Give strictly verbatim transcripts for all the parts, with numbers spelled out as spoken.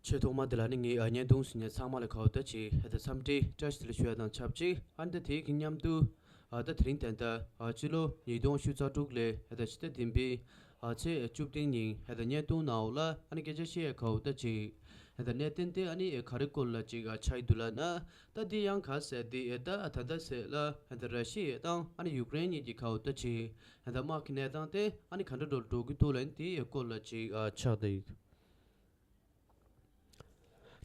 ཆེས་ཐོག་མ་དེ་ལ་ནི་ངས་ཨ་བརྙན་ཐུང་གཟིགས་མཁན་ཚང་མ་ལ་ཁ་བ་ད་ཅིག་ཨ་ད་འཚམས་འདྲི་བཀྲ་ཤིས་བདེ་ལེགས་ཞུ་ཡ་དང་ཆབས་ཅིག་ཨ་ནི་ད་དེའི་གི་མཉམ་དུ་ཨ་ད་དེ་རིང་ད་ལྟ་ཨ་སྤྱི་ལོ་ཉིས་སྟོང་བཅུ་རྩ་དྲུག་ལོའི་ཨ་ད་ཕྱི་ཟླ་བདུན་པའི་ཨ་ཚེས་བཅུ་བདུན་ཉིན་ཨ་ད་བརྙན་ཐུང་ནང་ལ་ཨ་ནི་སྐད་ཆ་བཤད་ཡ་ཁ་བ་ད་ཅིག་ཨ་ད་གནད་དོན་དེ་ཨ་ནི་ག་རེ་སྐོར་ལ་ཅིག་ཨ་ཆགས་ཡི་འདུག་ལབ་ན། ད་དེ་ཡང་ག་ཟེར་དེ་ཨ་ད་ད་ལྟ་ཟེར་ལ་ཨ་ད་ར་ཤི་ཡ་དང་ཨ་ནི་ཡུཀ་རེན་གཉིས་ཀྱི་ཁ་བ་ད་ཅིག་ཨ་ད་དམག་གི་གནས་སྟངས་དེ་ཨ་ནི་ག་འདྲ་འགྲོ་འགྲོ་གི་འདུག་ལབ་ན་དེའི་སྐོར་ལ་ཅིག་ཨ་ཆགས་བསྡད་ཡོད།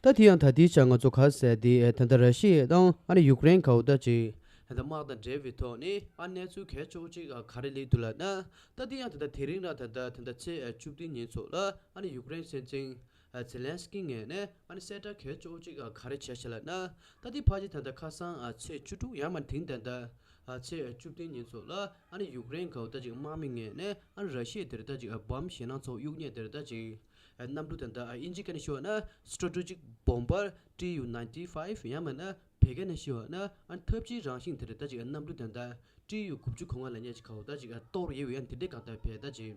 ད་དེ་ཡང་ད་ལྟའི་ཆར་ང་ཚོ་ག་ཟེར་དེ་ད་ལྟ་ར་ཤི་ཡ་དང་ཨ་ནི་ཡུཀ་རེན་ག་བོ་ད་ཅིག་ད་དམག་དང་འབྲེལ་བའི་ཐོག་ནས་ཨ་གནས་ཚུལ་གལ་ཆེ་བོ་ཅིག་ག་རེ་སླེབས་འདུག་ལབ་ན། ད་དེ་ཡང་ད་ལྟ་དེ་རིང་ར་ད་ལྟ་ད་ལྟ་ཚེས་བཅུ་བདུན་ཉིན་ཚོ་ལ་ཨ་ནི་ཡུཀ་རེན་སྲིད་འཛིན་ཛེ་ལན་སི་ཀི་ངོས་ནས་ཨ་ནི་གསལ་བསྒྲགས་གལ་ཆེ་བོ་ཅིག་ག་རེ་བྱས་ཤག་ལབ་ན། ད་དེ་ཕལ་ཆེར་ད་ལྟ་ཁ་སང་ཚེས་བཅུ་དྲུག་ཡང་མ་དེ་རིང་ད་ལྟ་ཚེས་བཅུ་བདུན་ཉིན་ཚོ་ལ་ཨ་ནི་ཡུཀ་རེན་ག་བོ་ད་ཅིག་དམག་མི་ངོས་ནས་ཨ་ནི་ར་ཤི་ཡ་དེར་ད་ཅིག་འབམ་ཞེད་སྣང་ཚ་བོ་གཡུག་མཁན་དེར་ད་ཅིག་གནམ་གྲུ་དེ་འདྲ་ཨིན་ཇི་སྐད་ནས་ཞུ་བ་ན་strategic bomber T U ninety five ཡང་མིན་ན་བོད་སྐད་ནས་ཞུ་བ་ན་ཨ་ཐབས་ཇུས་རང་བཞིན་དེ་འདྲ་ད་ཅིག་གནམ་གྲུ་དེ་འདྲ་T U དགུ་བཅུ་གོ་ལྔ་ལབ་མཁན་ཅིག་ག་བོ་ད་ཅིག་གཏོར་ཡོད་ཡང་དེ་འདྲའི་གང་ལྟར་བོད་ད་ཅིག་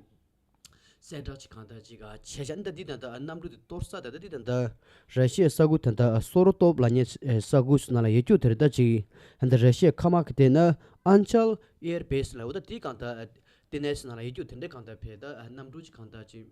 གསལ་བསྒྲགས་ཅིག་གང་ལྟར་ཅིག་བྱས་ཤག་འདི་ད་ལྟ་གནམ་གྲུ་དེ་གཏོར་ས་ད་ལྟ་འདི་ད་ལྟ་ར་ཤི་ཡའི་ས་ཁུལ་དེ་འདྲ་སོ་རོ་ཏོབ་ལབ་མཁན་ས་ཁུལ་ནང་ལ་ཡོད་རྒྱུ་དེ་རེད། ད་ཅིག་འདི་ར་ཤི་ཡའི་མཁའ་དམག་གི་དེ་ན་ཨན་ཆལ་ཨེར་བེ་སི་ལབ་འོ་ད་དེ་གང་ལྟར་ལྟེ་གནས་ནང་ལ་ཡོད་རྒྱུ་དེ་འདྲའི་གང་ལྟར་བོད་ད་གནམ་གྲུ་ཅིག་གང་ལྟར་ཅིག་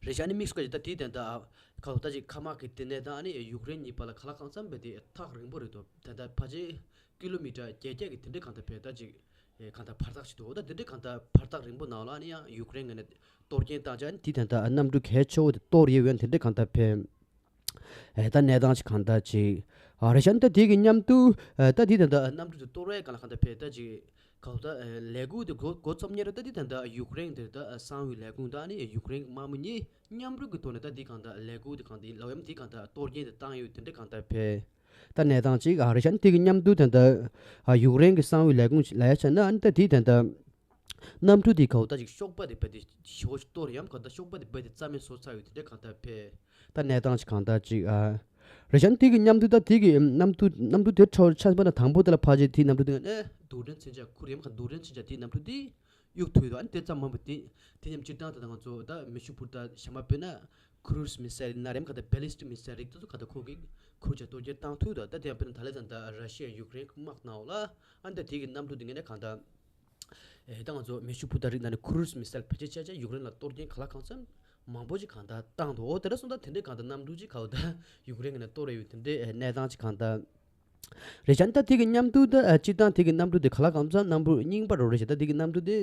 རེད་ཤག་ཨ་ནི་དམིགས་སུ་བཀར་ཅིག་ད་དེའི་དོན་དག་ཁ་ལོ་ད་ཅིག་མཁའ་དམག་གི་ལྟེ་གནས་དང་ཨ་ནི་ཡུཀ་རེན་གཉིས་བར་ལ་ག་ལ་གང་འཚམ་བས་དེ་ཐག་རིང་པོ་རེད་འདུག་ད་ལྟ་ཕལ་ཆེར་ཀི་ལོ་མི་ཊར་བརྒྱད་བརྒྱ་གི་དེ་འདྲའི་གང་ལྟར་བས་ད་ཅིག་གང་ལྟར་བར་ཐག་ཅིག་འདུག་ད་དེ་འདྲའི་གང་ལྟར་བར་ཐག་རིང་པོ་ནང་ལ་ཨ་ནི་ཡང་ཡུཀ་རེན་ངོས་ནས་གཏོར་སྐྱོན་བཏང་ཅིག་ཨ་ནི་དེའི་དོན་དག་གནམ་གྲུ་གལ་ཆེ་བོ་དེ་གཏོར་ཡོད་པས་དེ་འདྲའི་གང་ལྟར་བས། ཨེ་ད་གནས་སྟངས་ཅིག་གང་ལྟར་ཅིག་ཨ་རེད་ཤག་ཨ་ནི་ད་དེ་གི་མཉམ་དུ་ཨེ་ད་དེ་ད་ལྟ་གནམ་གྲུ་དེ་གཏོར་བའི་སྒང་ལ་གང་ལྟར་བས་ད་ཅིག་གང་ལྟར་ཨེ་ལས་འགུལ་དེ་འགོ་འགོ་བརྩམས་ཉེ་རུ་ད་དེ་ད་ལྟ་ཡུཀ་རེན་དེ་ད་གསང་བའི་ལས་ཁུངས་དང་ཨ་ནི་ཡུཀ་རེན་དམག་མི་གཉིས་མཉམ་རུབ་ཀྱི་ཐོག་ནས་ད་དེ་གང་ལྟར་ལས་འགུལ་དེ་གང་ལྟར་ལག་གཡམ་དེ་གང་ལྟར་གཏོར་སྐྱོན་དེ་བཏང་ཡོད་དེ་འདྲ་གང་ལྟར་བས། ད་གནས་སྟངས་ཅིག་ཨ་རེད་ཤག་ཨ་ནི་དེ་གི་མཉམ་དུ་ད་ལྟ་ཨ་ཡུཀ་རེན་གི་གསང་བའི་ལས་ཁུངས་ལ་ཡ་བྱས་ན་ཨ་ནི་ད་དེ་ད་ལྟ་གནམ་གྲུ་དེ་ག་བོ་ད་ཅིག་གཤོག་པ་དེ་རྦད་དེ་ཞེ་པོ་ཅིག་གཏོར་ཡམ་ག་ད་གཤོག་པ་དེ་རྦད་དེ་རྩ་མེད་བཟོ་ཚར་ཡོད་དེ་འདྲ་གང་ལྟར་བས། ད་གནས་སྟངས་ཅིག་གང་ལྟར་ཅིག་ཨ། རེད་ཤག་ཨ་ནི་དེ་གི་མཉམ་དུ་ད་དེ་གི་གནམ་གྲུ་གནམ་གྲུ་དེ་ཁྲོད་ཆ་པ་ན་དང་པོ་དེ་ལ་ཕལ་ཆེར་དེའི་གནམ་གྲུ་དེ་ནས་རྡུལ་ཕྲན་མཚོན་ཆ་ཁུར་ཡམ་ག་རྡུལ་ཕྲན་མཚོན་ཆ་དེའི་གནམ་གྲུ་དེ་གཡུག་ཐུབ་ཡོད་ཨ་ནི་དེ་ཙམ་མང་པོ་དེ་དེ་མཉམ་སྤྱིར་བཏང་ད་ད་ང་ཚོ་ད་མེ་ཤུགས་འཕུར་མདའ་ཞྭ་དམར་དཔེར་ན་ཀུ་རུ་སི་མི་སེལ་ན་རེམ་ག་ད་བེ་ལི་སི་ཊིག་མི་སེལ་རིགས་དེ་ཚོ་ག་ད་ཁོ་གི་ཁུར་ཆ་གཏོར་སྐྱོན་བཏང་ཐུབ་ད་ད་དེ་ཡང་དཔེར་ན་ད་ལེ་ད་ད་ར་ཤི་ཡ་ཡུཀ་རེན་དམག་ནང་ལ་ཨ་ནི་ད་དེ་གི་གནམ་གྲུ་དེ་ངས་ནས་གང་ད། ཨེ་ད་ང་ཚོ་མེ་ཤུགས་འཕུར་མདའ་རིགས་ནང་ནས་ཀུ་རུ་སི་མི་སེལ་བེད་སྤྱོད་བྱས་བྱས་ཡུཀ་རེན་ལ་གཏོར་སྐྱོན་ག་ལ་གང་འཚམ་མང་པོ་ཅིག་གང་ལྟར་བཏང་འདུག་འོ་དེ་འདྲ་སོང་ཙང་དེ་འདྲའི་གང་ལྟར་གནམ་གྲུ་ཅིག་ག་བོ་ད་ཡུཀ་རེན་གྱི་ནང་གཏོར་ཡོད་དེ་འདྲའི་གནས་སྟངས་ཅིག་གང་ལྟར་རེད་ཤག་ཨ་ནི་ད་དེ་གི་མཉམ་དུ་ད་སྤྱིར་བཏང་དེ་གི་གནམ་གྲུ་དེ་ག་ལ་གང་འཚམ་གནམ་གྲུ་རྙིང་པ་རུ་རེད་ཤག་ད་དེ་གི་གནམ་གྲུ་དེ་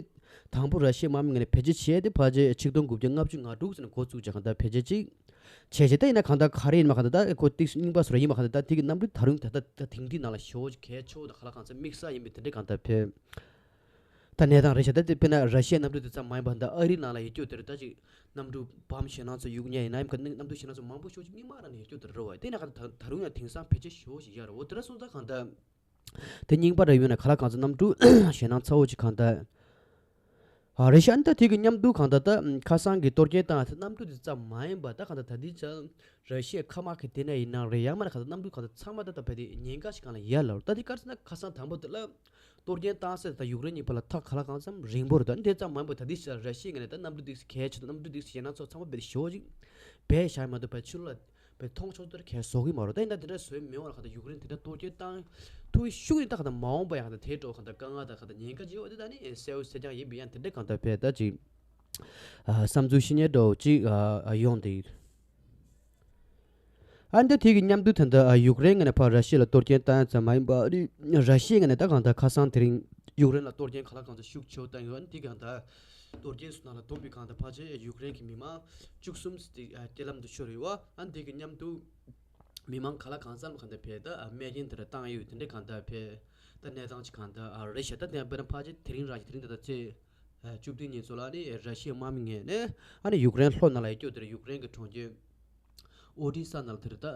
དང་པོ་ར་ཤི་ཡའི་དམག་མི་ངོས་ནས་བེད་སྤྱོད་བྱས་ཏེ་ཕལ་ཆེར་ཆིག་སྟོང་དགུ་བརྒྱ་ལྔ་བཅུ་ང་དྲུག་ཙམ་ནས་འགོ་བཙུགས་བྱས་གང་ལྟར་བེད་སྤྱོད་ཅིག་བྱས་བྱས་ད་ཡིན་ན་གང་ལྟར་ག་རེ་ཡིན་མ་གང་ལྟར་ད་ཁོ་ཏིག་རྙིང་པ་སོ་ར་ཡིན་མ་གང་ལྟར་ད་དེ་གི་གནམ་གྲུ་ད་རུང་ད་ལྟ་ད་དེང་དུས་ནང་ལ་ཞེ་པོ་ཅིག་གལ་ཆེ་བོ་དང་ག་ལ་གང་འཚམ་དམིགས་བསལ་ཡིན་པའི་དེ་འདྲའི་གང་ལྟར་བེད། ད་གནས་སྟངས་རེད་ཤག་ད་དེ་དཔེར་ན་ར་ཤི་ཡའི་གནམ་གྲུ་དེ་ཙམ་མ་ཡིན་པར་ད་ཨ་རིའི་ནང་ལ་ཡོད་རྒྱུ་དེ་རེད། ད་ཅིག་གནམ་གྲུ་བམ་ཞེད་སྣང་ཚོ་གཡུག་མཁན་ཡིན་ན་ཡང་གནམ་གྲུ་ཞེད་སྣང་ཚོ་མང་པོ་ཞེ་པོ་ཅིག་མི་མང་རང་ནས་ཡོད་རྒྱུ་དེ་རེད་བ། དེ་ན་ག་ད་ད་རུང་ཡང་དེང་སང་བེད་སྤྱོད་ཞེ་པོ་ཞིག་ཡོད་རེད། འོ་དེ་འདྲ་སོང་ཙང་གང་ལྟར་དེ་རྙིང་པ་རེད་ཡོད་ན་ག་ལ་གང་འཚམ་གནམ་གྲུ་ཞེད་སྣང་ཚ་བོ་ཅིག་གང་ལྟར། ཨ་རེད་ཤག་ཨ་ནི་ད་དེ་གི་མཉམ་དུ་གང་ལྟར་ད་ཁ་སང་གི་གཏོར་སྐྱོན་བཏང་ཡ་དེ་གནམ་གྲུ་དེ་ཙམ་མ་ཡིན་པར་ད་གང་ལྟར་ད་ལྟའི་ཆར་ར་ཤི་ཡའི་མཁའ་དམག་གི་དེ་ན་ཡིན་ན་རེད་ཡང་མིན་ན་གང་ལྟར་གནམ་གྲུ་གང་ལྟར་ཚང་མ་ད་ད་བས་དེ་ཉེན་ཁ་ཞིག་སྒང་ལ་ཡོད་ལབ་རེད། ད་དེ་ག་རེ་ཟེར་ན་ཁ་སང་དང་པོ་དེ་ལ་གཏོར་སྐྱོན་བཏང་ས་དང་ཡུཀ་རེན་གཉིས་བར་ལ་ཐག་ག་ལ་གང་འཚམ་རིང་པོ་རེད། ད་དེ་ཙམ་མ་ཡིན་པར་ད་ལྟའི་ཆར་ར་ཤི་ཡ་ངོས་ནས་ད་གནམ་གྲུ་དེ་གལ་ཆེ་དང་གནམ་གྲུ་དེ་ཞེད་སྣང་ཚོ་ཚང་མ་བས་དེ་ཞེ་པོ་ཅིག་བས་བཞག་མ་གཏོགས་བས་ཕྱི་ལོགས་ལ་བས་མཐོང་ཆོག་ཏུ་གལ་བཟོ་གི་མ་རེད། ད་ཡིན་ན་དེ་འདྲ་བཟོས་མེད་པ་ལ་གང་ལྟར་ཡུཀ་རེན་དེ་འདྲ་གཏོར་སྐྱོན་བཏང་ཐུབ་ཤུགས་ནི་ད་གང་ལྟར་མ་འོངས་པ་ཡང་གང་ལྟར་དེ་འགྲོ་གང་ལྟར་དཀའ་ངལ་དང་གང་ལྟར་ཉེན་ཁ་ཅིག་ཡོད་དེ་ད་ནི་གསལ་པོ་གསལ་རྐྱང་ཡིན་པས་ཡང་དེ་འདྲ་གང་ལྟར་བས་ད་ཅིག་ཨ་བསམ་ཚུལ་བཤད་མཁན་འདྲ་བོ་ཅིག་ཨ་ཡོང་དེ་ཡོད། ཨ་ནི་ད་དེ་གི་མཉམ་དུ་ད་ལྟ་ཨ་ཡུཀ་རེན་ངོས་ནས་ཕར་ར་ཤི་ཡ་ལ་གཏོར་སྐྱོན་བཏང་ཡ་ཙམ་མ་ཡིན་པ་རི་ར་ཤི་ཡ་ངོས་ནས་ད་གང་ལྟར་ཁ་སང་དེ་རིང་ཡུཀ་རེན་ལ་གཏོར་སྐྱོན་ག་ལ་གང་ལྟར་ཤུགས་ཆེ་བོ་བཏང་ཡོད། ཨ་ནི་དེ་གང་ལྟར་གཏོར་སྐྱོན་སོགས་ནང་ལ་བསྡོམས་པའི་གང་ལྟར་ཕལ་ཆེར་ཡུཀ་རེན་གྱི་མི་མང་བཅུ་གསུམ་ཙམ་དེ་ཨ་རྐྱེན་ལམ་དུ་ཤོར་ཡོད་པ། ཨ་ནི་དེ་གི་མཉམ་དུ་མི་མང་ག་ལ་གང་འཚམ་ལ་གང་ལྟར་བས་ད་ཨ་རྨས་སྐྱོན་དེ་འདྲ་བཏང་ཡོད་དེ་འདྲ་གང་ལྟར་བས་ད་གནས་སྟངས་ཅིག་གང་ལྟར་ཨ་རེད་ཤག་ད་དེ་ཡང་དཔེར་ན་ཕལ་ཆེར་དེ་རིང་རང་གི་དེ་རིང་ད་ལྟ་ཚེས་ཨ་བཅུ་བདུན་ཉིན་ཚོ་ལ་ནི་ར་ཤི་ཡའི་དམག་མི་ངོས་ནས་ཨ་ནི་ཡུཀ་རེན་ལྷོ་ནང་ལ་ཡོད་རྒྱུ་དེར་ཡུཀ་རེན་གྱི་གྲོང་ཁྱེར་ཨོ་ཌི་ས་ནང་ལ་དེར་ད་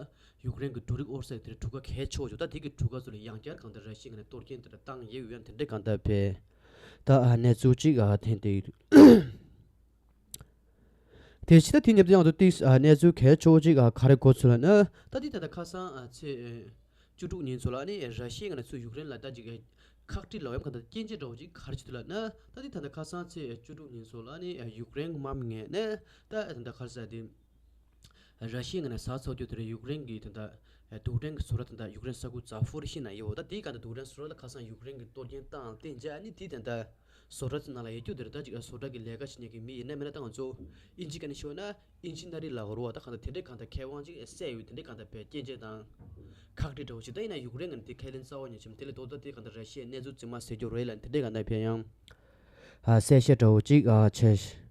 ཡུཀ་རེན་གྱི་འབྲུ་རིགས་དབོར་ས་དེར་གྲུ་ཁ་གལ་ཆེ་བོ་ཅིག་ད་དེ་གི་གྲུ་ཁ་ཚོ་ལ་ཡང་བསྐྱར་གང་ལྟར་ར་ཤི་ཡ་ངོས་ནས་གཏོར་སྐྱོན་དེ་འདྲ་བཏང་ཡོད་ཡོད་དེ་འདྲ་གང་ལྟར་བས་ད་ཨ་གནས་ཚུལ་ཅིག་ཨ་ཐོན་ཏེ་ཡོད། དེ་ཕྱི་ད་དེ་ཉེ་དུ་ཡང་དུ་ཏིས་ཨ་གནས་ཚུལ་གལ་ཆེ་བོ་ཅིག་ཨ་ག་རེ་གོ་ཚུལ་ལ་ན། ད་དེ་ད་ལྟ་ཁ་སང་ཨ་ཚེས་བཅུ་དྲུག་ཉིན་ཚོ་ལ་ནི་ར་ཤི་ཡ་ངོས་ནས་ཚུར་ཡུཀ་རེན་ལ་ད་ཅིག་ཁག་དཀྲི་ལབ་ཡམ་གང་ལྟར་སྐྱོན་བརྗོད་འདྲ་བོ་ཅིག་ག་རེ་བྱེད་འདུག་ལབ་ན། ད་དེ་ད་ལྟ་ཁ་སང་ཚེས་བཅུ་དྲུག་ཉིན་ཚོ་ལ་ནི་ཡུཀ་རེན་གྱི་དམག་མི་ངོས་ནས་ད་ད་ལྟ་ག་རེ་ཟེར་དེ་ ར་ཤི་ཡའི་ངོས་ནས་ཟ་ཚོགས་རྒྱུ་དེ་རེད། ཡུཀ་རེན་གྱི་དེ་འདྲ་རྡུལ་ཕྲན་གྱི་བཟོ་གྲྭ་དེ་འདྲ་ཡུཀ་རེན་ས་ཁུལ་ཛ་ཕོ་རི་ཤི་ན་ཡོད། ད་དེའི་སྒང་དུ་རྡུལ་ཕྲན་བཟོ་གྲྭ་ལ་ཁ་སང་ཡུཀ་རེན་གྱི་གཏོར་སྐྱོན་བཏང་བསྟན་རྗེས་ཨ་ནི་དེའི་དེ་འདྲ་བཟོ་གྲྭ་ཚོའི་ནང་ལ་ཡོད་རྒྱུ་དེ་རེད། ད་ཅིག་བཟོ་གྲྭ་གི་ལས་ཀ་བྱེད་མཁན་གྱི་མི་ཡིན་ན་མིན་ན་ད་ང་ཚོ་ཨིན་ཇི་སྒང་ནས་ཤོད་ན་ཨིན་ཇི་ན་རི་ལ་འོར་བ་ད་གང་ལྟར་དེ་འདྲའི་གང་ལྟར་མཁས་དབང་ཅིག་བསད་ཡོད། དེ་འདྲའི་གང་ལྟར་བས་རྐྱེན་བྱས་དང་ཁག་དཀྲི་འདྲ་བོ་ཞིག་ད་ཡིན་ན་ཡུཀ་རེན་ངོས་ནས་དེ་ཁས་ལེན་རྩ་བ་ཉིད་བྱེད་མ། དེ་ལས་ལྡོག་ད་དེ་གང་ལྟར་ར་ཤི་ཡའི་གནས་ཚུལ་རྫུན་མ་ཟེར་རྒྱུ་རེད་ལ་དེ་འདྲའི་གང་ལྟར་བས་ཡང་ཨ་གསལ་བཤད་འདྲ་བོ་ཅིག་ཨ་བྱས།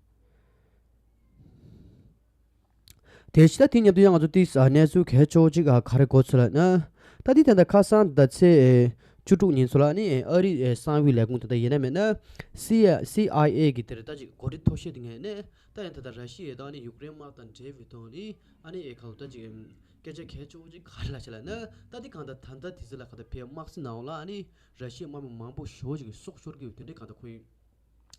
དེ་ཕྱི་ད་དེ་མཉམ་དུ་ཡང་ང་ཚོ་ཏིས་ཨ་གནས་ཚུལ་གལ་ཆེ་བོ་ཅིག་ཨ་ག་རེ་གོ་ཚུལ་ལ་ན། ད་དེ་ད་ལྟ་ཁ་སང་ད་ཚེས་བཅུ་དྲུག་ཉིན་ཚོ་ལ་ནི་ཨ་རིའི་གསང་བའི་ལས་ཁུངས་ད་ལྟ་ཡིན་ན་མེད་ན་སི་སི་ཨའི་ཨེ་གི་དེར་ད་ཅིག་གོ་སྒྲིག་ཐོ་ཤེས་དེ་ངས་ནས་ད་ཡང་ད་ལྟ་ར་ཤི་ཡའི་དང་ནི་ཡུཀ་རེན་དམག་དང་འབྲེལ་བའི་ཐོག་ནི་ཨ་ནི་ཨེ་ག་ད་ཅིག་སྐད་ཆ་གལ་ཆེ་བོ་ཅིག་ག་རེ་ལ་ཆ་ལ་ན། ད་དེ་གང་ད་ད་ད་དེ་ཚོ་ལ་གང་ད་ཕའི་དམག་སྲིད་ནང་ལ་ཨ་ནི་ར་ཤི་ཡའི་དམག་མི་མང་པོ་ཞེ་པོ་ཅིག་གི་སྲོག་ཤོར་གི་ཡོད། དེ་འདྲའི་གང་ད་ཁོའི་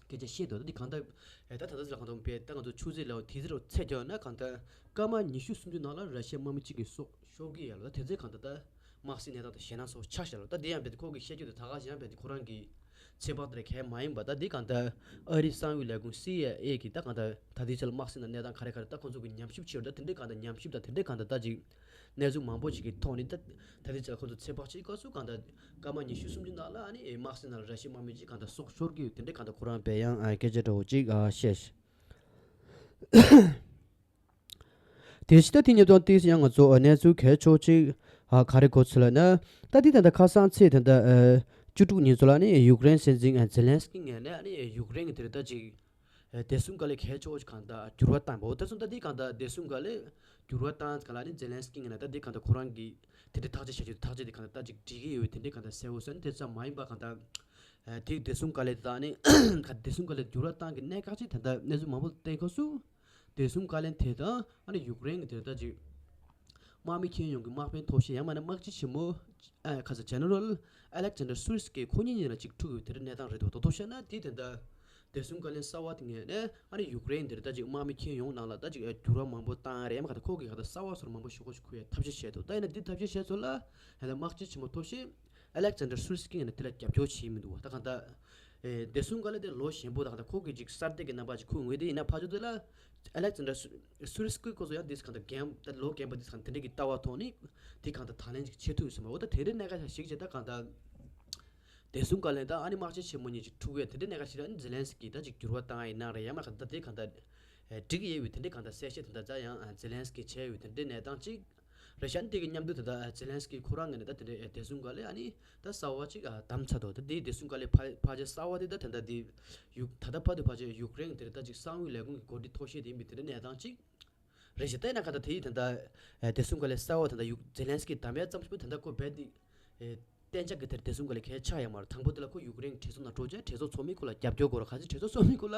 སྐད་ཆ་བཤད་འདུག་ད་འདི་གང་ལྟར་ཨེ་ད་ད་ལྟ་ལ་གང་ལྟར་བས་ད་ང་ཚོ་ཆུ་ཚོད་ལ་དེ་ཚོ་ཚད་བརྒྱབ་ན་གང་ལྟར་སྐར་མ་ཉི་ཤུ་སུམ་ཅུ་ནང་ལ་ར་ཤི་ཡ་དམག་མི་གཅིག་གི་སྲོག་ཤོར་གི་ཡོད་ལ། ད་དེ་ཚོའི་གང་ལྟར་ད་དམག་སྲིད་གནས་སྟངས་དང་ཞེད་སྣང་སོགས་ཆགས་ཤག་ལ། ད་འདི་ཡང་བས་ཁོ་གི་བཤད་རྒྱུ་དེ་ད་ག་ཞིག་ཡང་བས་ཁོ་རང་གི་ཚོད་དཔག་དེ་གལ་མ་ཡིན་པ། ད་འདི་གང་ལྟར་ཨ་རིའི་གསང་བའི་ལས་ཁུངས་སི་ཨའི་ཨེ་གི་ད་གང་ལྟར་ད་ལྟའི་ཆ་ལ་དམག་སྲིད་ནང་གནས་སྟངས་ག་རེ་ག་རེ་ད་ཁོ་ཚོ་གི་ཉམས་ཞིབ་བྱེད་རུ་ད་དེ་འདྲའི་གང་ལྟར་ཉམས་ཞིབ་དང་དེ་འདྲའི་གང་ལྟར་ད་ཅིག་གནས་ཚུལ་མང་པོ་ཞིག་གི་ཐོག་ནས་ད་ད་ལྟའི་ཆ་ལ་ཁོ་ཚོ་ཚོད་དཔག་བྱེད་སྐབས་སུ་གང་ལྟར་སྐར་མ་ཉི་ཤུ་སུམ་ཅུ་ནང་ལ་ཨ་ནི་དམག་སྲིད་ནང་ལ་ར་ཤི་ཡའི་དམག་མི་གཅིག་གང་ལྟར་སྲོག་ཤོར་གྱི་ཡོད། དེ་འདྲའི་གང་ལྟར་ཁོ་རང་བས་ཡང་ཨ་སྐད་ཆ་འདྲ་བོ་གཅིག་ཨ་བཤད། དེ་ཕྱི་ད་དེ་ཉིད་དང་ཏིས་ཡང་ང་ཚོ་གནས་ཚུལ་གལ་ཆེ་ཅིག་ཨ་ག་རེ་གོ་ཚུལ་ལ་ན། ད་དེ་ད་ལྟ་ཁ་སང་ཚེས་ད་ལྟ་ཨ་བཅུ་དྲུག་ཉིན་ཚོ་ལ་ནི་ཡུཀ་རེན་སྲིད་འཛིན་ཨ་ཛེ་ལན་སི་ཀི་ངོས་ནས་ཨ་ནི་ཡུཀ་རེན་གྱི་དེ་རེད་ད་ཅིག་ཨ་བདེ་སྲུང་བཀའ་ལན་གལ་ཆེ་ཅིག་གང་ལྟར་འགྱུར་བ་བཏང་བ། འོ་ད་སོང་ད་དེ་གང་ལྟར་བདེ་སྲུང་བཀའ་ལན་འགྱུར་བ་བཏང་ག་ལ་ནི་ཛེ་ལན་སི་ཀི་ངོས་ནས་ད་དེ་གང་ལྟར་ཁོ་རང་གི་དེ་འདྲའི་ཐག་གཅོད་བྱ་རྒྱུ་ཐག་གཅོད་དེ་གང་ལྟར་ད་ཅིག་འགྲིག་གི་ཡོད། དེ་འདྲའི་གང་ལྟར་གསལ་བོ་སོང་དེ་ཙམ་མ་ཡིན་པ་གང་ལྟར་ཨ་དེ་བདེ་སྲུང་བཀའ་ལན་དེ་དང་ནི་ག་བདེ་སྲུང་བཀའ་ལན་འགྱུར་བ་བཏང་གི་གནད་འགག་ཅིག་ད་ལྟ་གནས་ཚུལ་མང་པོ་བསྟན་སྐབས་སུ། བདེ་སྲུང་བཀའ་ལན་དེ་དང་ཨ་ནི་ཡུཀ་རེན་གྱི་དེ་ལྟ་ཅིག་དམག་མི་ཁྱོན་ཡོངས་ཀྱི་དམག་དཔོན་ཐོག་ཤེས་ཡང་མིན་ན་དམག་སྤྱི་ཆེན་མོ་ཨ་ཁ་ས་ཇེ་ནེ་རལ་ཨ་ལེག་ཛན་ཌར་སུ་རི་སི་ཀི་ཁོ་གཉིས་གཉིས་ལ་ཅིག་འཁྲུག་ཡོད། དེ་རིང་གནས་སྟངས་རེད་འདུག་ཏོག་ཏོག་བཤད་ན་དེ་དེ་ལྟ་བདེ་སྲུང་བཀའ་ལན་གསར་བ་དེ་ངོས་ནས་ཨ་ནི་ཡུཀ་རེན་དེ་ལྟ་ཅིག་དམག་མི་ཁྱོན་ཡོངས་ནང་ལ་ད་ཅིག་འགྱུར་བ་མང་པོ་བཏང་རེད་མ་ག་ད་ཁོ་གི་ག་ད་གསར་བ་སོར་མང་པོ་ཞུ་གོ་ཞུ་ཁུ་ཡ་ཐབས་ཤེས་བྱས་འདུག་ད་ཡིན་ན་འདི་ཐབས་ཤེས་བྱས་ཚོ་ལ་ཧ་ལས་དམག་སྤྱི་ཆེན་མོ་ཐོག་ཤེས་ཨ་ལེག་ཛན་ཌར་སུ་རི་སི་ཀི་ངོས་ནས་དེ་ལ་རྒྱབ་སྐྱོར་བྱས་མི་འདུག་བ། ད་ག་ད། ཨེ་བདེ་སྲུང་བཀའ་ལན་དེ་ལོ་གཞོན་པོ་དང་ད་ཁོ་གི་ཅིག་གསར་གཏོད་ཀྱི་རྣམ་པ་ཅིག་ཁུར་འོང་གི་དེ་ཡིན་ན་ཕར་ཕྱོགས་དེ་ལ་ཨ་ལེག་ཛན་ཌར་སུ་རི་སི་ཀི་ཁོ་ཚོ་ཡང་དེས་གང་ལྟར་རྒན་ད་ལོ་རྒན་པ་དེས་གང་དེ་འདྲ་གི་ལྟ་བ་ཐོག་ནས་དེ་གང་ལྟར་ད་ལན་ཅིག་བྱེད་ཐུབ་ཡོད་ས་མ་འོ་ད་དེ་འདྲའི་གནད་འགག་ཞིག་བྱས་ད་གང་ལྟར་བདེ་སྲུང་བཀའ་ལན་དང་ཨ་ནི་དམག་སྤྱི་ཆེན་མོ་གཉིས་ཅིག་འཁྲུག་ཡས་དེ་འདྲའི་གནད་འགག་ཞིག་ཨ་ནི་ཛེ་ལན་སི་ཀི་ད་ཅིག་འགྱུར་བ་བཏང་ཡ་ཡིན་ན་རེད་ཡ་མ་ག་ད་དེ་གང་ལྟར་འགྲིག་ཡས་ཡོད་དེ་འདྲའི་གང་ལྟར་གསལ་བཤད་དེ་འདྲ་ད་ཡང་ཛེ་ལན་སི་ཀི་བྱས་ཡོད་དེ་འདྲའི་གནས་སྟངས་ཅིག་རེད་ཤག་དེ་གི་མཉམ་དུ་ད་ལྟ་ཛེ་ལན་སི་ཀི་ཁོ་རང་ངོས་ནས་ད་དེ་འདྲའི་བདེ་སྲུང་བཀའ་ལན་ཨ་ནི་ད་གསར་བ་ཅིག་ཨ་བདམས་ཚར་འདུག་ད་དེའི་བདེ་སྲུང་བཀའ་ལན་ཕ་ཕལ་ཆེར་གསར་བ་དེ་ད་ད་ལྟ་དེ་ཡུ་ད་ལྟ་བར་དུ་ཕལ་ཆེར་ཡུཀ་རེན་གྱི་དེ་རེད་ད་ཅིག་གསང་བའི་ལས་ཁུངས་ཀྱི་གོ་སྒྲིག་ཐོག་ཤེས་དེ་ཡིན་པའི་དེ་འདྲའི་གནས་སྟངས་ཅིག་རེད་ཤག་ད་ཡིན་ན་ག་ད་དེ་ཡི་ད་ལྟ་བདེ་སྲུང་བཀའ་ལན་གསར་བ་ད་ལྟ་ཡུ་ཛེ་ལན་སི་ཀི་བདམས་ཡ་ཙམ་ཞིག་ད་ལྟ་ཁོ་རྦད་དེ་གཏན་འཇགས་ཀྱི་དེར་བདེ་སྲུང་བཀའ་ལན་གལ་ཆགས་ཡ་མ་རེད། དང་པོ་དེ་ལ་ཁོ་ཡུཀ་རེན་གྱི་གྲོས་ཚོགས་ནང་འགྲོ་བྱས་གྲོས་ཚོགས་ཚོགས་མི་ཁོ་ལ་རྒྱབ་སྐྱོར་དགོས་རེད། ག་ཚོད་གྲོས་ཚོགས་ཚོགས་མི་ཁོ་ལ་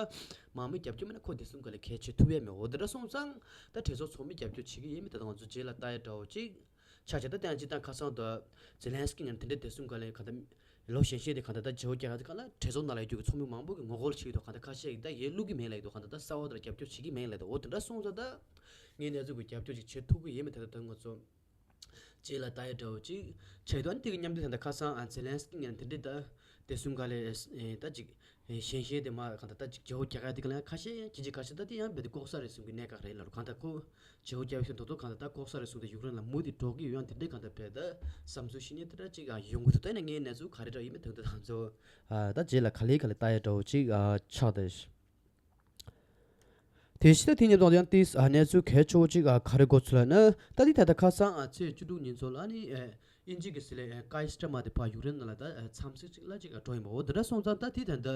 མང་མོས་རྒྱབ་སྐྱོར་མེད་ན་ཁོ་བདེ་སྲུང་བཀའ་ལན་གལ་ཆེ་ཐུབ་ཡ་མེད། འོ་དེ་འདྲ་སོང་ཙང་ད་གྲོས་ཚོགས་ཚོགས་མི་རྒྱབ་སྐྱོར་བྱེད་ཀྱི་ཡིན་མིན་ད་ལྟ་ང་ཚོ་རྗེས་ལ་ལྟ་ཡ་འདྲ་བོ་ཅིག་ཆགས་ཆགས་ད་ལྟ་ཡང་སྤྱིར་བཏང་ཁ་སང་དུ་ཛེ་ལན་སི་ཀི་ཡང་དེ་འདྲའི་བདེ་སྲུང་བཀའ་ལན་ག་ད་ལོ་གཞོན་གཞོན་དེ་ག་ད་ད་བརྗེ་བོ་རྒྱག་ག་ད་ག་ལ་གྲོས་ཚོགས་ནང་ལ་ཡོད་རྒྱུ་གི་ཚོགས་མི་མང་པོ་གི་ངོ་རྒོལ་བྱེད་ཀྱི་འདུག་ག་ད་ཁ་ཤས་ཀྱིས་ད་ཡས་བླུག་གི་མེད་ལབ་ཀྱི་འདུག་ག་ད་ད་གསར་བ་དེ་ལ་རྒྱབ་སྐྱོར་བྱེད་ཀྱི་མེད་ལབ་ཀྱི་འདུག་འོ་དེ་འདྲ་སོང་ཙང་ད་ངས་གནས་ཚུལ་གི་རྒྱབ་སྐྱོར་ཅིག་བྱེད་ཐུབ་ཀྱི་ཡོད་མེད་ད་ད་ད་ང་ཚོ་རྗེས་ལ་ལྟ་ཡ་འདྲ་བོ་ཅིག་བྱས་འདུག་ཨ་ནི་དེ་གི་མཉམ་དུ་ད་ལྟ་ཁ་སང་ཨ་ཛེ་ལན་སི་ཀི་ངས་དེ་འདྲའི་ད་བདེ་སྲུང་བཀའ་ལན་ཨེ་ད་ཅིག་ཨེ་གཞན་གཞན་དེ་མ་གང་ལྟར་ད་ཅིག་བརྗེ་བོ་རྒྱག་ཡ་དེ་ག་ལ་ཁ་ཤས་ཡང་ཁྱི་ཁྱི་ཁ་ཤས་ད་དེ་ཡང་རྦད་དེ་ལྐོག་ཟ་རེད་གསུང་གི་གནད་འགག་རེད་ལབ་རུང་གང་ལྟར་ཁོ་བརྗེ་བོ་རྒྱག་ཡ་ཞིག་མདོག་མདོག་གང་ལྟར་ད་ལྐོག་ཟ་རེད་གསུང་དེ་ཡུཀ་རེན་ལ་མུ་མཐུད་འགྲོ་གི་ཡོད། ཡང་དེ་འདྲའི་གང་ལྟར་རྦད་ད་བསམ་ཚུལ་བཤད་མཁན་དེ་འདྲ་ཅིག་ཨ་ཡོང་གི་འདུག་ད་ཡིན་ན་ངའི་གནས་ཚུལ་ག་རེ་འདྲ་ཡིན་མིན་དོན་དུ་ད་ང་ཚོ་ཨ་ད་རྗེས་ལ་ག་ལེ་ག་ལེ་ལྟ་ཡ་འདྲ་བོ་ཅིག་ཨ་ཆགས་ཏེ། དེ་ཕྱི་ད་དེ་ཉིད་དང་ཡང་ཏིས་ཨ་གནས་ཚུལ་གལ་ཆེ་བོ་ཅིག་ཨ་ག་རེ་གོ་ཚུལ་ལ་ན། ད་དེ་ད་ལྟ་ཁ་སང་ཨ་ཚེས་བཅུ་དྲུག་ཉིན་ཚོ་ལ་ནི་ཨ་དབྱིན་ཇི་གི་སྲིད་བློན་ཨ་ཀའི་སི་ཊར་མར་དེ་ཕར་ཡུཀ་རེན་ནང་ལ་ད་ཨ་འཚམས་གཟིགས་ཅིག་ལ་ཅིག་ཨ་འགྲོ་ཡིན་པ། འོ་དེ་འདྲ་སོང་ཙང་ད་དེ་ད་ལྟ་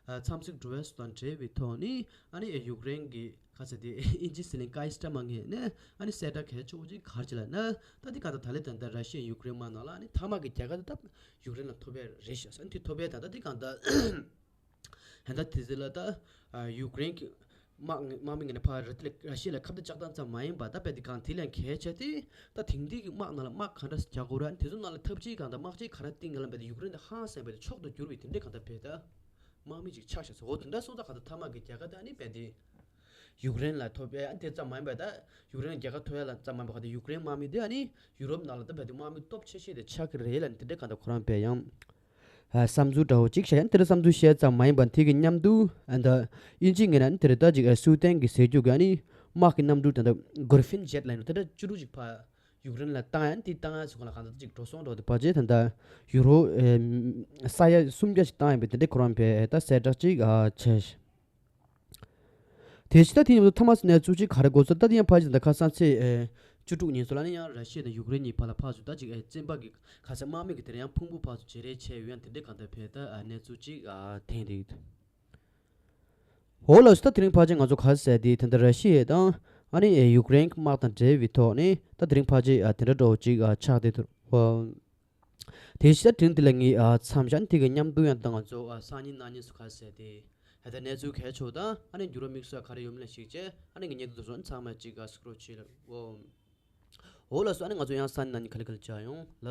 ཨ་འཚམས་གཟིགས་འགྲོ་ཡས་སུ་དང་འབྲེལ་བའི་ཐོག་ནི་ཨ་ནི་ཨ་ཡུཀ་རེན་གྱི་ཁ་ས་དེ་དབྱིན་ཇི་སྲིད་བློན་ཀའི་སི་ཊར་མར་ངོས་ནས་ཨ་ནི་གསལ་བསྒྲགས་གལ་ཆེ་བོ་ཅིག་ག་རེ་བྱས་ལབ་ན། ད་དེ་ག་ད་ད་ལེ་ད་ལྟ་ར་ཤི་ཡ་ཡུཀ་རེན་དམག་ནང་ལ་ཨ་ནི་མཐའ་མ་གི་རྒྱལ་ཁ་དེ་ད་ཡུཀ་རེན་ལ་ཐོབ་ཡས་རེད་ཤག་ཨ་ནི་དེ་ཐོབ་ཡས་ད་ལྟ་དེ་ག་ད། ཧན་ད་དེ་ཚོ་ལ་ད་ཨ་ཡུཀ་རེན་གྱི་དམག་དམག་མི་ངོས་ནས་ཕར་ར་ཏི་ལ་ར་ཤི་ཡ་ལ་ཁ་གཏད་གཅོག་སྟངས་ཙམ་མ་ཡིན་པར་ད་རྦད་དེ་གང་དེ་ལས་གལ་ཆེ་དེ་ད་དེང་དུས་ཀྱི་དམག་ནང་ལ་དམག་ག་འདྲ་རྒྱག་དགོས་ར། དེ་ཚོ་ནང་ལ་འཐབ་ཇུས་གང་དང་དམག་ཇུས་ག་རེ་བཏིང་ག་ལ་རྦད་དེ་ཡུཀ་རེན་དེ་ཧང་སངས་རྦད་དེ་མཆོག་ཏུ་གྱུར་བའི་དེ་འདྲའི་གང་ད་རྦད་ད་དམག་མི་ཅིག་ཆགས་ཤག་ཟེར། འོ་དེ་འདྲ་སོང་ཙང་གང་ད་མཐའ་མ་གི་རྒྱལ་ཁ་དེ་ཨ་ནི་རྦད་དེ་ཡུཀ་རེན་ལ་ཐོབ་ཡས་ཨ་དེ་ཙམ་མ་ཡིན་པར་ད་ཡུཀ་རེན་ལ་རྒྱལ་ཁ་ཐོབ་ཡས་ལ་ཙམ་མ་ཡིན་པར་གང་ད་ཡུཀ་རེན་དམག་མི་དེ་ཨ་ནི་ཡུ་རོབ་ནང་ལ་ད་རྦད་དེ་དམག་མི་སྟོབས་ཆེ་ཤོས་དེ་ཆགས་ཀྱི་རེད་ལབ་ནས་དེ་འདྲའི་གང་ད་ཁོ་རང་རྦད་ཡང་། བསམ་ཚུལ་འདྲ་བོ་ཅིག་བཤད་ཡང་དེ་འདྲ་བསམ་ཚུལ་བཤད་ཙམ་མ་ཡིན་པར་དེ་གི་མཉམ་དུ་ཨ་ད་དབྱིན་ཇི་ངོས་ནས་དེ་འདྲ་ད་ཅིག་ཨ་སུའུ་ཏན་གྱི་ཟེར་རྒྱུ་གི་ཨ་ནི་ དམག་གི་གནམ་གྲུ་དེ་འདྲ་Gripen jet ལབ་ཡོད་དེ་འདྲ་བཅུ་དྲུག་ཅིག་ཕར་ཡུཀ་རེན་ལ་བཏང་ཡ་དེ་བཏང་ཡ་སུ་གང་ལ་གང་འདྲ་ཅིག་འགྲོ་སོང་འགྲོ་དེ་ཕལ་ཆེར་ད་ལྟ་ཡུ་རོ་ས་ཡ་སུམ་བརྒྱ་ཅིག་བཏང་ཡ་པའི་དེ་འདྲ་ཁོ་རང་བས་ད་གསལ་བསྒྲགས་ཅིག་བྱས། དེ་བཞིན་ད་དེ་ཡིན་ཐ་མ་སི་གནས་ཚུལ་ཅིག་ག་རེ་གོ་ཚོད་ད་དེ་ཡང་ཕལ་ཆེར་ད་ཁ་སང་ཚེས་བཅུ་དྲུག་ཉིན་སུ་ལ་ནི་ཡང་ར་ཤི་ཡ་དང་ཡུཀ་རེན་གཉིས་བར་ལ་ཕར་ཚུར་ད་ཅིག་བཙན་པ་གི་ཁ་སང་དམག་མི་གི་དེར་ཡང་ཕུང་པོ་ཕར་ཚུར་བརྗེ་རེས་བྱས་ཡོད་ཡང་དེ་འདྲའི་གང་ལྟར་བས་ད་གནས་ཚུལ་ཅིག་ཐེངས་དེ་ཡོད། འོ་ལགས་སོ། ད་དེ་རིང་ཕལ་ཆེར་ང་ཚོ་ག་རེ་ཟེར་དེ་ད་ལྟ་ར་ཤི་ཡ་དང་ཨ་ནི་ཡུཀ་རེན་གྱི་དམག་དང་འབྲེལ་བའི་ཐོག་ནས་ད་དེ་རིང་ཕལ་ཆེར་དེ་འདྲ་འདྲ་བོ་ཅིག་ཆགས་བསྡད་འདུག་དེ་བཞིན་ད་དེ་རིང་འདི་ལ་ངས་མཚམས་བཞག་ནས་དེ་གི་མཉམ་དུ་ཡང་ད་ང་ཚོ་སང་ཉིན་གནངས་ཉིན་སུ་ག་རེ་ཟེར་དེ་ད་ལྟ་གནས་ཚུལ་གལ་ཆེ་བ་དང་ཨ་ནི་འགྱུར་བ་དམིགས་བསལ་ག་རེ་ཡོད་མེད་ལ་གཞིགས་བྱས་ཨ་ནི་ངས་ཉེ་དུ་དུ་སོང་ཚང་མ་ཅིག་ག་སུ་ཀྲོ་བྱེད་ལ་འོ། འོ་ལགས་སོ། ཨ་ནི་ང་ཚོ་ཡང་སང་ཉིན་གནངས་ཉིན་ག་ལེ་ག་ལེ་མཇལ་ཡོང་ལགས།